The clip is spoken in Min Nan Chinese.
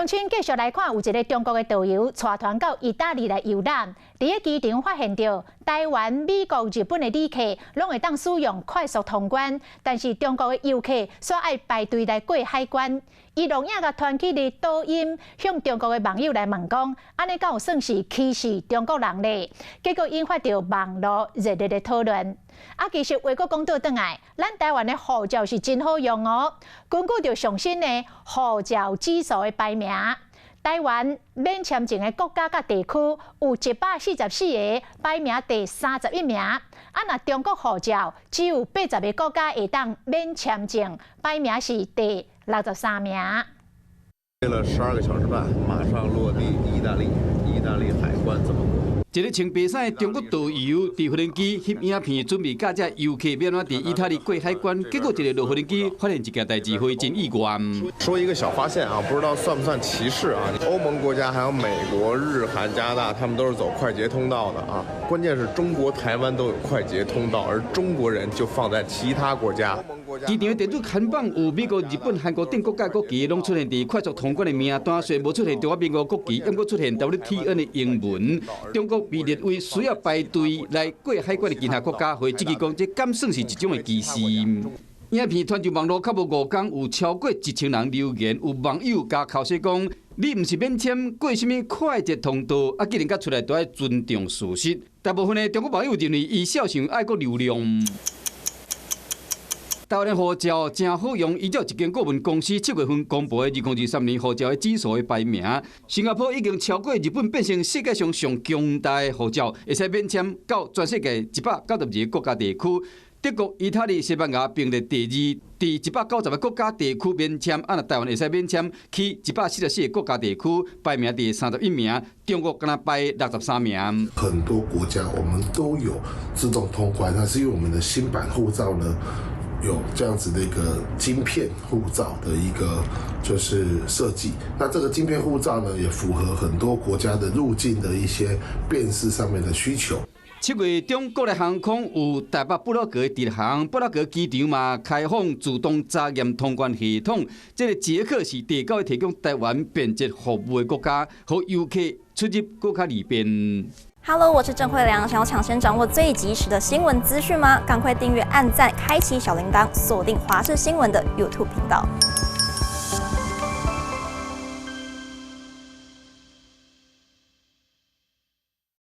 請繼續來看，有一个中國的導遊帶團到意大利來遊覽，佇个機場發現著台灣、美國、日本的旅客攏會當使用快速通關，但是中國的遊客煞愛排隊來過海關。伊錄影共傳去佇抖音，向中國的網友來問講，按呢敢有算是歧視中國人咧？結果引發著網路熱烈的討論。啊，其實話閣講倒轉來，咱台灣的護照是真好用哦。根據著上新的護照指數的排名，台灣免簽證的國家佮地區有144個，排名第31名。啊，若中國護照只有80個國家會當免簽證，排名是第63名。飛了12個小時半，馬上落地意大利，意大利海關怎麼過？一个穿白衫的中國導遊佇無人機翕影片，準備教這遊客欲按怎佇意大利過海關，結果一个落無人機發現一件代誌，非真意外。說一個小發現啊，不知道算不算歧視啊？歐盟國家還有美國、日韓、加拿大，他們都是走快捷通道的啊。關鍵是中國台灣都有快捷通道，而中國人就放在其他國家。機場的電子看板有美國、日本、韓國等國家國旗，攏出現佇快速通關的名單，雖然無出現中華民國國旗，毋過出現 WTN 的英文。中國被列為需要排隊來過海關的其他國家，會質疑講這敢算是一種的歧視？影片傳上網路，較無5工，有超過1000人留言，有網友共剾洗講：你毋是免簽過啥物快捷通道，啊，既然閣出來，都愛尊重事實。大部分的中國網友認為，伊痟想愛閣流量。台灣護照誠好用，依照一間顧問公司7月份公布的2023年護照的指數的排名，新加坡已經超過日本，變成世界上上強大的護照，會使免簽到全世界192個國家地區。德國、意大利、西班牙並列第二，佇190個國家地區免簽，啊，若台灣會使免簽去144個國家地區，排名第31名。中國敢若排63名。很多國家我們都有自動通關，那是因為我們的新版護照呢，有這樣子的一個晶片護照的一個就是設計，那這個晶片護照呢，也符合很多國家的入境的一些辨識上面的需求。7月中，國泰航空有台北布拉格的直航，布拉格機場嘛開放自動查驗通關系統。這个捷克是第九个提供台灣便捷服務的國家，予遊客出入閣較利便。 Hello，我是鄭慧良。想要搶先掌握最及時的新聞資訊嗎？趕快訂閱、按讚、開啟小鈴鐺，鎖定華視新聞的 YouTube 頻道。